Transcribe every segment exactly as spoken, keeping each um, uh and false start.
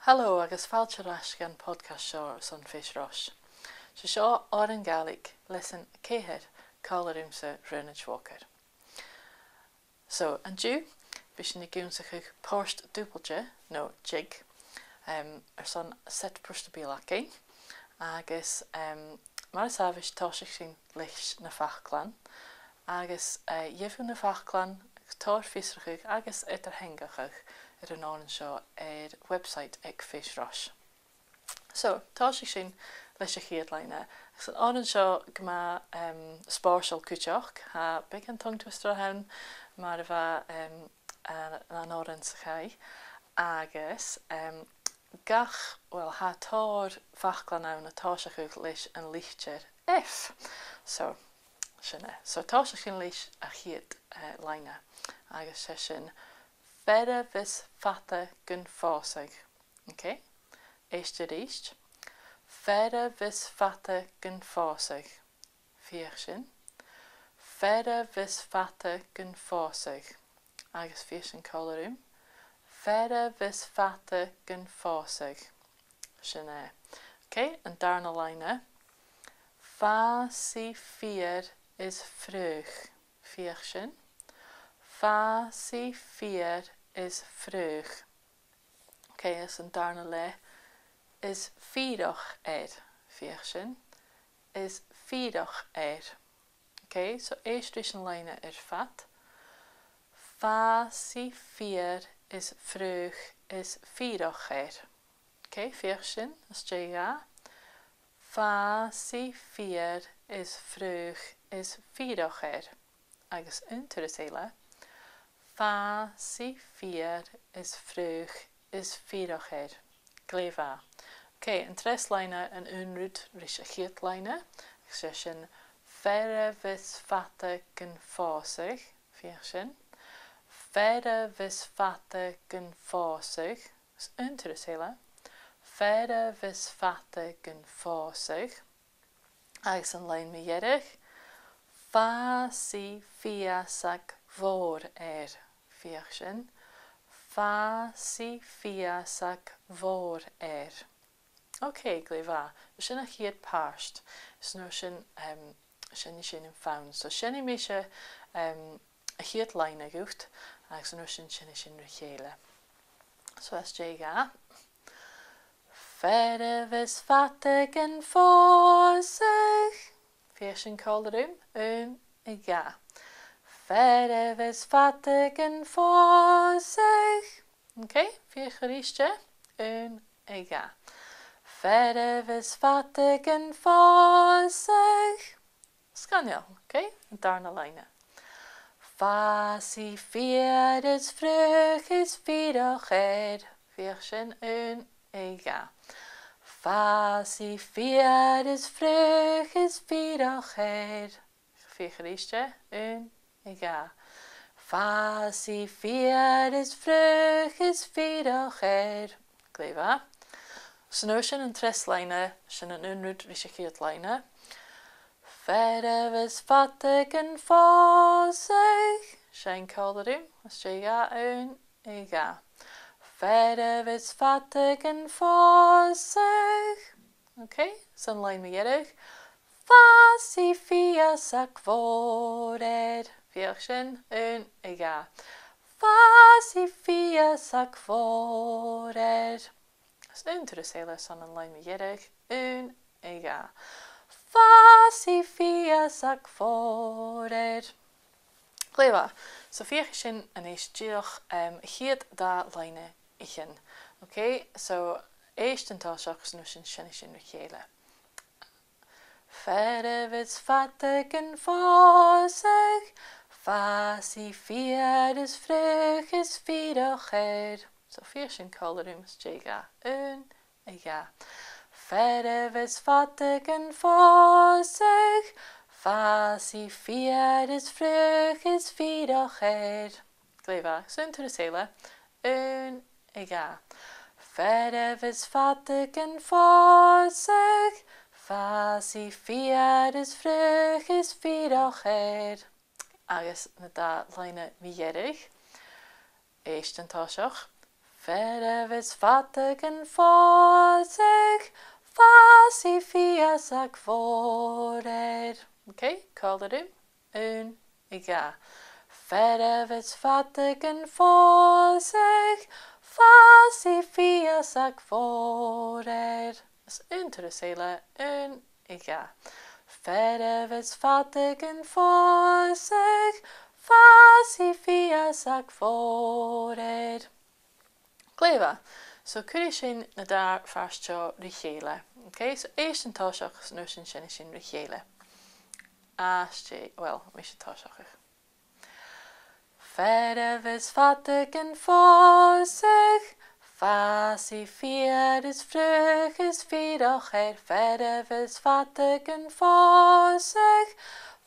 Halò agus fàilte air ais dhan podcast seo airson Fèis Rois. 'S e seo òran Gàidhlig, leasan ceithir, còmhla riumsa, Raonaid Walker. So, an-diugh, bidh sinn ag ionnsachadh port dùbailte, no jig, em, airson set puirt-à-beul againn, agus, em, mar as àbhaist tòisichidh sinn leis na faclan, agus, eh, gheibh thu na faclan, tòrr fiosrachadh agus eadar-theangachadh air an òran seo air website aig Fèis Rois. So, tòisichidh sinn leis a' chiad loidhne. Agus an t-òran seo gu math, em, spòrsail cuideachd, tha beagan tongue twister ann, mar a bha, em, an, an òran sa chaidh. Agus, em, gach, well, tha tòrr faclan ann a' tòiseachadh leis an litir F. So, sin e. So, tòisichidh sinn leis a' chiad, eh, loidhne. Agus 's e sin, fear a bhios fada gun phòsadh. Ok? Èist a-rithist. Fear a bhios fada gun phòsadh. Feuch sin. Fear a bhios fada gun phòsadh. Agus feuch sin còmhla rium. Fear a bhios fada gun phòsadh. Sin e. Ok, an dàrna loidhne. Fàsaidh feur is fraoch. Feuch sin. Fàsaidh feur is fraoch. Ok, is an dàrna leth. Is fìreach air. Feuch sin. Is fìreach air. Ok, so èist ris an loidhne air fad. Fàsaidh feur is fraoch is fìreach air. Ok, feuch sin, às dèidh a dhà. Fàsaidh feur is fraoch is fìreach air. Agus aon turas eile. Fàsaidh feur is fraoch is fìreach air. Glè mhath. Ok, an treas loidhne, an aon rud ris a' chiad loidhne, agus 's e sin, fear a bhios fada gun phòsadh, feuch sin. Fear a bhios fada gun phòsadh, is aon turas eile. Fear a bhios fada gun phòsadh. Agus an loidhne mu dheireadh, fàsaidh feusag mhòr air, feuch sin, fàsaidh feusag mhòr air. Ok, glè mhath. Sin a' chiad phàirt. Is an uair sin, em, seinnidh sinn am fonn. So seinnidh mise, em, a' chiad loidhne dhut, agus an uair sin seinnidh sinn ri chèile. So às dèidh a dhà. Fear a bhios fada gun phòsadh. Feuch sin còmhla rium. Aon, a dhà. Fear a bhios fada gun phòsadh. Ok, feuch a-rithist e. Aon, a dhà. Fear a bhios fada gun phòsadh. Sgoinneil, ok? An dàrna loidhne. Fàsaidh feur is fraoch is fìreach air. Feuch sin, aon, a dhà. Fàsaidh feur is fraoch is fìreach air. Feuch a-rithist e, aon, a dhà. Fàsaidh feur is fraoch is fìreach air. Glè mhath. Is an uair sin an treas loidhne, sin an aon rud ris a' chiad loidhne. Fear a bhios fada gun phòsadh. Seinn còmhla rium, às dèidh a dhà, aon, a dhà. Fear a bhios fada gun phòsadh. Ok, is an loidhne mu dheireadh. Fàsaidh feusag mhòr air. Feuch sin, aon, a dhà. Fàsaidh feusag mhòr air. Is aon turas eile airson an loidhne mu dheireadh. Aon, a dhà. Fàsaidh feusag mhòr air. Glè mhath. So feuchaidh sinn a-nis dìreach, em, a' chiad dà loidhne fhaicinn. Ok, so èist an toiseach, is an uair sin seinnidh sinn ri chèile. Fear a bhios fada gun phòsadh, fàsaidh feur is fraoch is fìreach air. So feuch sin còmhla rium, às dèidh a dhà. Aon, a dhà. Fear a bhios fada gun phòsadh, fàsaidh feur is fraoch is fìreach air. Glè mhath. Is aon turas eile. Aon, a dhà. Fear a bhios fada gun phòsadh, fàsaidh feur is fraoch is fìreach air. Agus na dà loidhne mu dheireadh. Èist an toiseach. Fear a bhios fada gun phòsadh, fàsaidh feusag mhòr air. Ok, còmhla rium. Aon, dhà. Fear a bhios fada gun phòsadh, fàsaidh feusag mhòr air. Is aon turas eile, aon, dhà. Fear a bhios fada gun phòsadh, fàsaidh feusag mhòr air. Glè mhath. So, cuiridh sinn na dà phàirt seo ri chèile. Ok, so èist an toiseach, 's an uair sin seinnidh sinn ri chèile. Às dèidh, well, mise an toiseach. Fear a bhios fada gun phòsadh, fàsaidh feur is fraoch is fiadhach air. Fear a bhios fada gun phòsadh,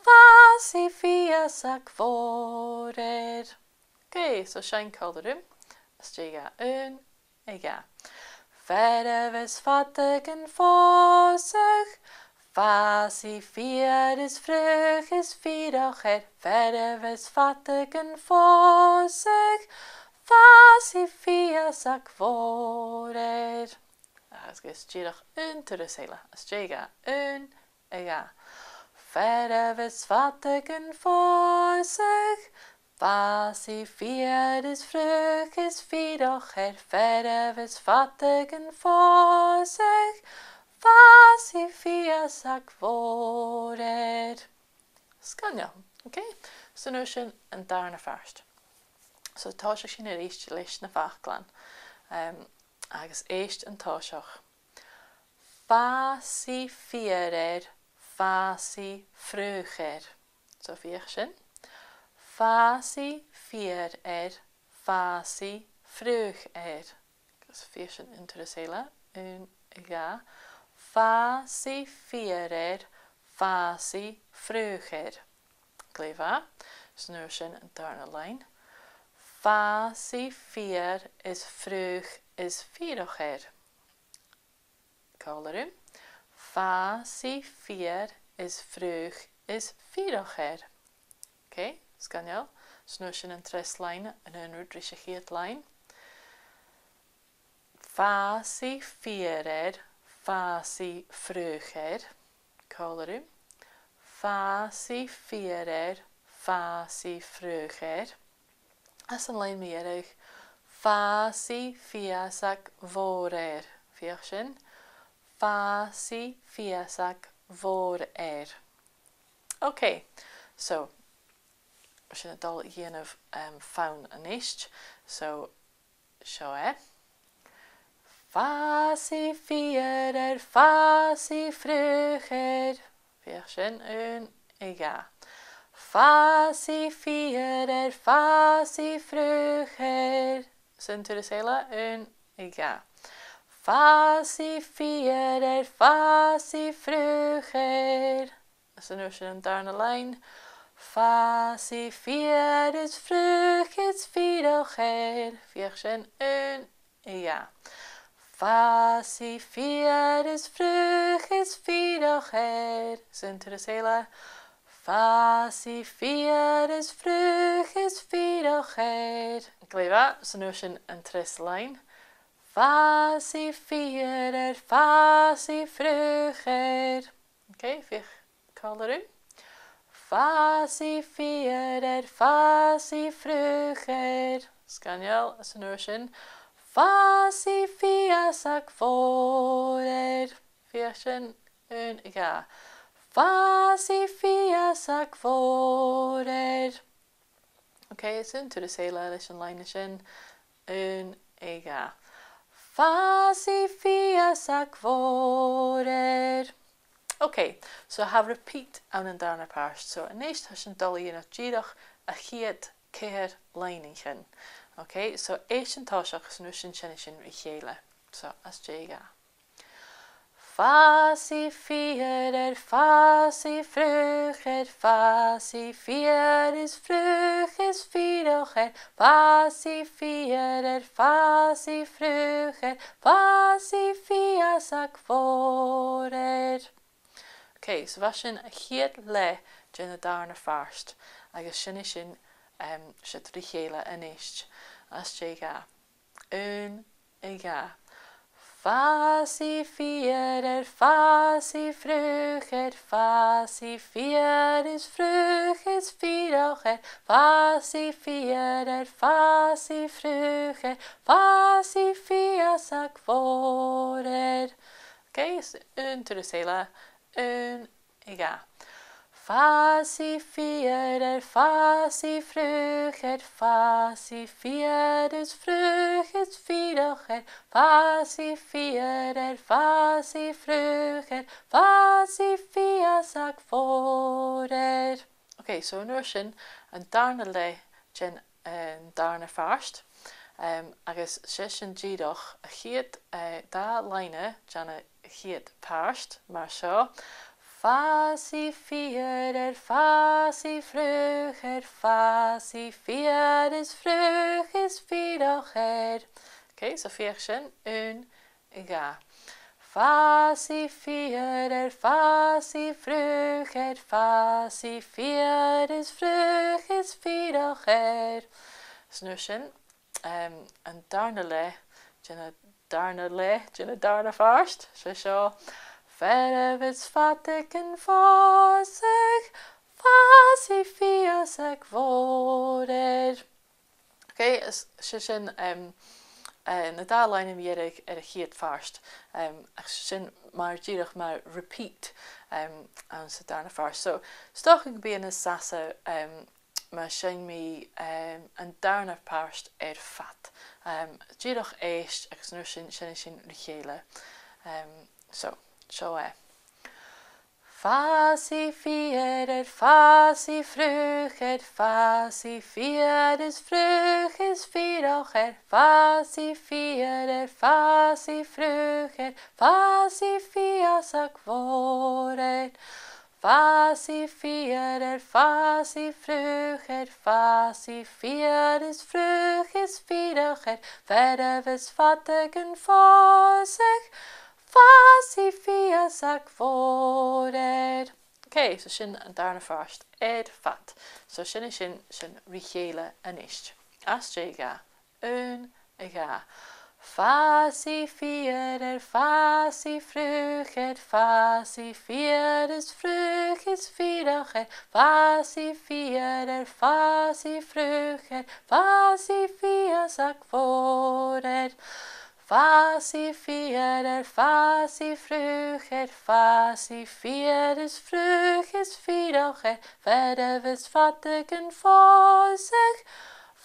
fàsaidh feusag mhòr air. Ok, so seinn còmhla rium. Às dèidh dhà, aon, dhà. Fear a bhios fada gun phòsadh, fàsaidh feur is fraoch is fiadhach air. Fear a bhios fada gun phòsadh, fàsaidh feusag mhòr air. Agus dìreach aon turas eile. Às dèidh dhà, aon, dhà. Fear a bhios fada gun phòsadh, fàsaidh feur is fraoch is fiadhach air. Fear a bhios fada gun phòsadh, fàsaidh feusag mhòr air. Sgoinneil. Ok? So an uair sin an dàrna pàirt. So tòisichidh sinn a-rithist leis na faclan. Um, agus èist an toiseach. Fàsaidh feur air, fàsaidh fraoch air. So feuch sin. Fàsaidh feur air, fàsaidh fraoch air. Agus feuch sin aon turas eile. Aon, dhà. Fàsaidh feur air, fàsaidh fraoch air. Glè mhath. 'S an uair sin an dàrna loidhne. Fàsaidh feur is fraoch is fiadhach air. Còmhla rium. Fàsaidh feur is fraoch is fiadhach air. Ok, sgoinneil. 'S an uair sin an treas loidhne, an aon rud ris a' chiad loidhne. Fàsaidh feur air, fàsaidh fraoch air. Còmhla rium. Fàsaidh feur air, fàsaidh fraoch air. Is an loidhne mu dheireadh, fàsaidh feusag mhòr air. Feuch sin. Fàsaidh feusag mhòr air. Ok, so, sinn a' dol a dhèanamh, um, fonn a-nis. So, seo e. Fàsaidh feur air, fàsaidh fraoch air. Feuch sin, aon, dhà. Fàsaidh feur air, fàsaidh fraoch air. 'S aon turas eile, aon, dhà. Fàsaidh feur air, fàsaidh fraoch air. Is an uair sin an dàrna loidhne. Fàsaidh feur is fraoch is fiadhach air. Feuch sin, aon, dhà. Fàsaidh feur is fraoch is fiadhach air. 'S aon turas eile. Fàsaidh feur is fraoch is fiadhach air. Glè mhath, 's an uair sin an treas loidhne. Fàsaidh feur air, fàsaidh fraoch air. Ok, feuch còmhla rium. Fàsaidh feur air, fàsaidh fraoch air. Sgoinneil, is an uair sin. Fàsaidh feusag mhòr air. Feuch sin, aon, dhà. Fàsaidh feusag mhòr air. Ok, is aon turas eile leis an loidhne sin. Aon, dhà. Fàsaidh feusag mhòr air. Ok, so tha repeat ann an dàrna pàirt. So a-nis tha sinn a' dol a dhèanamh dìreach a' chiad ceithir loidhnichean. Ok, so èist an toiseach, 's an uair sin seinnidh sinn ri chèile. So, às dèidh dhà. Fàsaidh feur air, fàsaidh fraoch air, fàsaidh feur is fraoch is fiadhach air, fàsaidh feur air, fàsaidh fraoch air, fàsaidh feusag mhòr air. Ok, so bha sin a' chiad leth den dàrna pàirt, agus seinnidh sinn, em, siud ri chèile a-nis, às dèidh dhà. Aon, a dhà. Fàsaidh feur air, fàsaidh fraoch air, fàsaidh feur is fraoch is fiadhaich air, fàsaidh feur air, fàsaidh fraoch air, fàsaidh feusag mhòr air. Ok, is aon turas eile. Aon, a dhà. Fàsaidh feur air, fàsaidh fraoch air, fàsaidh feur is fraoch is fiadhaich air, fàsaidh feur air, fàsaidh fraoch air, fàsaidh feusag mhòr air. Ok, so an uair sin, an dàrna leth den, eh, an dàrna pàirt, em, agus 's e sin dìreach a' chiad, eh, dà loidhne den a' chiad pàirt, mar seo. Fàsaidh feur air, fàsaidh fraoch air, fàsaidh feur is fraoch is fiadhaich air. Ok, so feuch sin, aon, a dhà. Fàsaidh feur air, fàsaidh fraoch air, fàsaidh feur is fraoch is fiadhaich air. Is an uair sin, em, an dàrna leth den a' dàrna leth den a' dàrna pàirt, 's e seo. Fearaibh is fada gun phòsadh, fàsaidh feusag mhòr air. Ok, is, 's e sin, em, eh, na dà loidhne mu dheireadh air a' chiad phàirt, em, ach 's e sin mar, dìreach mar repeat, em, anns an dàrna pàirt. So, 's dòcha gum bi e nas fhasa, em, ma sheinn mi, em, an dàrna pàirt air fad. Em, dìreach èist agus an uair sin seinnidh sinn ri chèile. Em, so, seo e. Fàsaidh feur air, fàsaidh fraoch air, fàsaidh feur is fraoch is fiadhaich air, fàsaidh feur air, fàsaidh fraoch air, fàsaidh feusag mhòr air. Fàsaidh feur air, fàsaidh fraoch air, fàsaidh feur is fraoch is fiadhaich air, fearaibh is fada gun phòsadh, fàsaidh feusag mhòr air. Ok, so sin an dàrna pàirt air fad. So seinnidh sinn sin ri chèile a-nis. Às dèidh a dhà. Aon, a dhà. Fàsaidh feur air, fàsaidh fraoch air, fàsaidh feur is fraoch is fiadhaich air, fàsaidh feur air, fàsaidh fraoch air, fàsaidh feusag mhòr air. Fàsaidh feur air, fàsaidh fraoch air, fàsaidh feur is fraoch is fiadhaich air, fearaibh is fada gun phòsadh,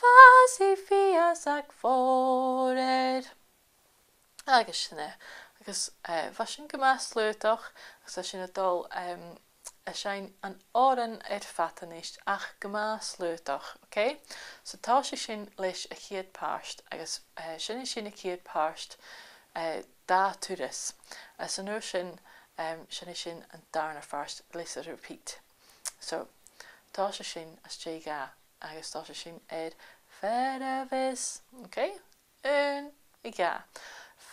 fàsaidh feusag mhòr air. Agus sin e. Agus, eh, bha sin gu math slaodach, agus tha sinn a' dol, em, a' seinn an t-òran air fad a-nis, ach gu math slaodach, ok? So tòisich sinn leis a' chiad pàirt, agus, eh, seinnidh sinn a' chiad pàirt, eh, dà thuras. Is an uair sin, em, seinnidh sinn an dàrna pàirt leis an repeat. So, tòisich sinn às dèidh a dhà, agus tòisich sinn air fearaibh is, ok? Aon, a dhà.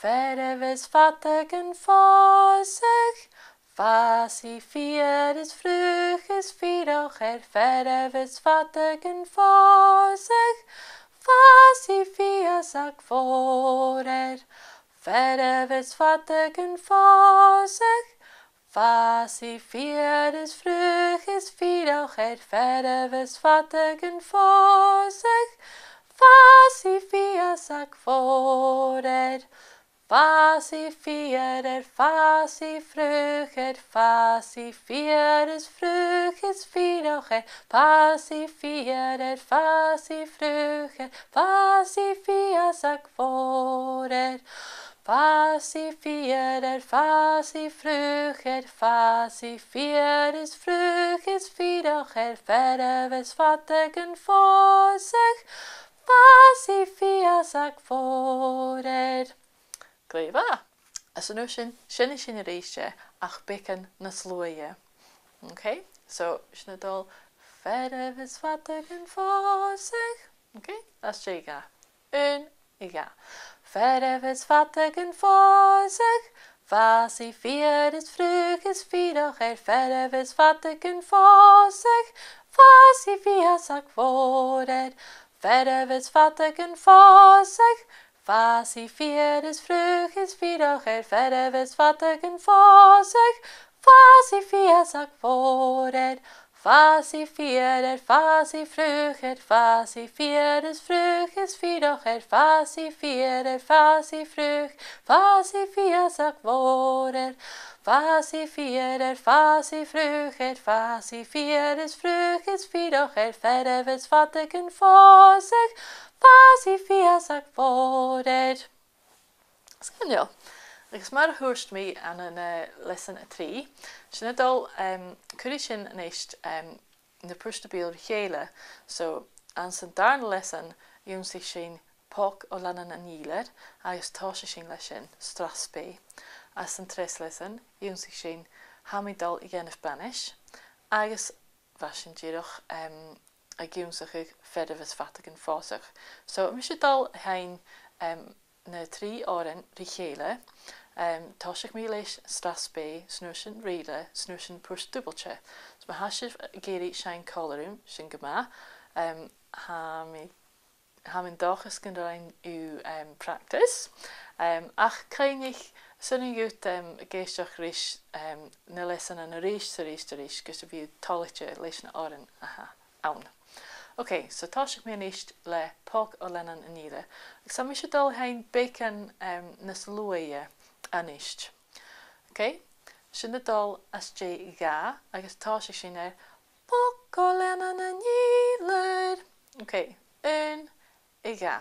Fearaibh is fada gun phòsadh, fàsaidh feur is fraoch is fiadhaich air, fearaibh is fada gun phòsadh, fàsaidh feusag mhòr air. Fearaibh is fada gun phòsadh, fàsaidh feur is fraoch is fiadhaich air, fearaibh is fada gun phòsadh, fàsaidh feusag mhòr air. Fàsaidh feur air, fàsaidh fraoch air, fàsaidh feur is fraoch is fiadhaich air, fàsaidh feur air, fàsaidh fraoch air, fàsaidh feusag mhòr air. Fàsaidh feur air, fàsaidh fraoch air, fàsaidh feur is fraoch is fiadhaich air, fearaibh is fada gun phòsadh, fàsaidh feusag mhòr air. Glè mhath. Is an uair sin, seinnidh sinn a-rithist e, ach beagan nas luaithe. Ok? So, sinn a' dol, fearaibh is fada gun phòsadh. Ok? Às dèidh a dhà. Aon, a dhà. Fearaibh is fada gun phòsadh, fàsaidh feur is fraoch is fiadhaich air, fearaibh is fada gun phòsadh, fàsaidh feusag mhòr air. Fearaibh is fada gun phòsadh, Fàsaidh feur is fraoch is fiadhaich air, feirm is fada gun phòsadh, fàsaidh feusag mhòr air. Fàsaidh feur air, fàsaidh fraoch air, fàsaidh feur is fraoch is fiadhaich air, fàsaidh feur air, fàsaidh fraoch, fàsaidh feusag mhòr air. Fàsaidh feur air, fàsaidh fraoch air, fàsaidh feur is fraoch is fiadhaich air, feirm is fada gun phòsadh, fàsaidh feusag mhòr air. Sgoinneil. Agus mar a thuirt mi ann an, eh, leasan a trì, sinn a' dol, em, cuiridh sinn a-nis, em, na puirt beul ri chèile. So, anns an dàrna leasan, dh'ionnsaich sinn Pòg o leannan an Ìleir, agus tòisich sinn leis sin, Strathspey. Anns an treas leasan, dh'ionnsaich sinn Tha mi a' dol a dhèanamh banais, agus bha sinn dìreach, em, ag ionnsachadh feirm is fada gun phòsadh. So, tha mise a' dol a sheinn, em, na trì òrain ri chèile, em, tòisichidh mi leis Strathspey, 's an uair sin Rìle, 's an uair sin Port Dùbailte. So, ma tha sibh ag iarraidh seinn còmhla rium, sin gu math. Em, tha mi, tha mi an dòchas gun robh sibh, em, practice. Em, ach cuimhnich, 's urrainn dhut, em, ag èisteachd ris, em, na leasanan a-rithist 's a-rithist 's a-rithist, gus am bi sibh toilichte leis na h-òrain a th' ann. Ok, so tòisichidh mi a-nis le Pòg o leannan an Ìleir. Agus tha mise a' dol a sheinn beagan, em, nas luaithe a-nis. Ok? Sinn a' dol às dèidh dhà agus tòisichidh sinn air Pòg o leannan an Ìleir. Ok, aon, dhà.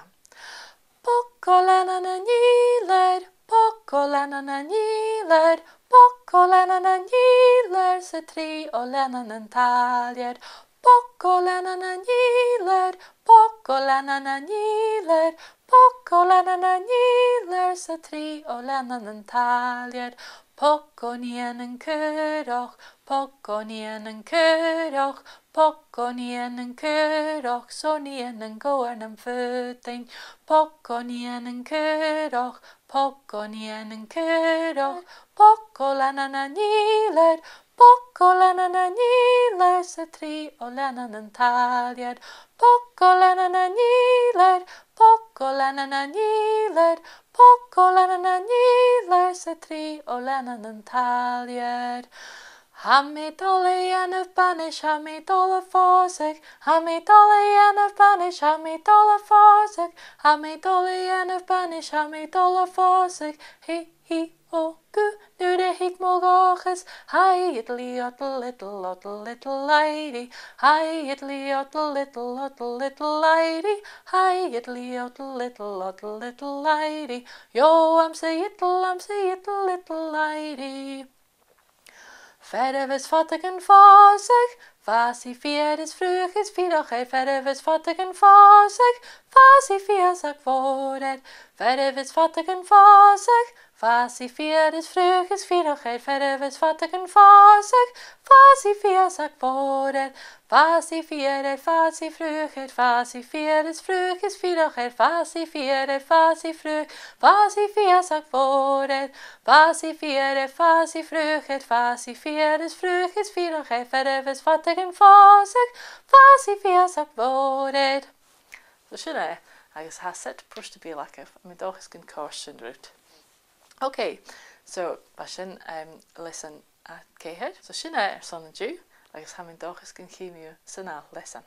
Pòg o leannan an Ìleir, pòg o leannan an Ìleir, pòg o leannan an Ìleir, 's a trì o leannan an t-Sàileir. Pòg o leannan an Ìleir, pòg o leannan an Ìleir, pòg o leannan an Ìleir, 's a trì o leannan an t-Sàileir. Pòg o nighean an caorach, pòg o nighean an caorach, pòg o nighean an caorach, 's o nighean an cobhair nam fadainn. Pòg o nighean an caorach, pòg o nighean an caorach, pòg o leannan an Ìleir, pòg o leannan an Ìleir, 's a trì o leannan an t-Sàileir. Pòg o leannan an Ìleir, pòg o leannan an Ìleir, pòg o leannan an Ìleir, 's a trì o leannan an t-Sàileir. Tha mi a' dol a dhèanamh banais, tha mi a' dol a phòsadh, tha mi a' dol a dhèanamh banais, tha mi a' dol a phòsadh, tha mi a' dol a dhèanamh banais, tha mi a' dol a phòsadh. Hì, hì, ò, gu, nuair a thig mo dhòchas. Hi, iddly, oddle, iddle, oddle, iddle, lighty. Hi, iddly, oddle, iddle, oddle, iddle, lighty. Hi, iddly, oddle, iddle, oddle, iddle, lighty. Yo, am sa iddle, am sa iddle, iddle, lighty. Feirm is fada gun phòsadh, fàsaidh feur is fraoch is fiadhaich air, feirm is fada gun phòsadh, fàsaidh feusag mhòr air. Feirm is fada gun phòsadh, fàsaidh feur is fraoch is fiadhaich air, feirm is fada gun phòsadh, fàsaidh feusag mhòr air. Fàsaidh feur air, fàsaidh fraoch air, fàsaidh feur is fraoch is fiadhaich air, fàsaidh feur air, fàsaidh fraoch, fàsaidh feusag mhòr air. Fàsaidh feur air, fàsaidh fraoch air, fàsaidh feur is fraoch is fiadhaich air, feirm is fada gun phòsadh, fàsaidh feusag mhòr air. So sin e, agus tha set puirt-à-beul agaibh, tha mi an dòchas gun còrd sin riut. Ok, so, b' e sin, em, leasan a ceithir. So sin e airson an-diugh, agus tha mi an dòchas gun chì mi thu san ath leasan.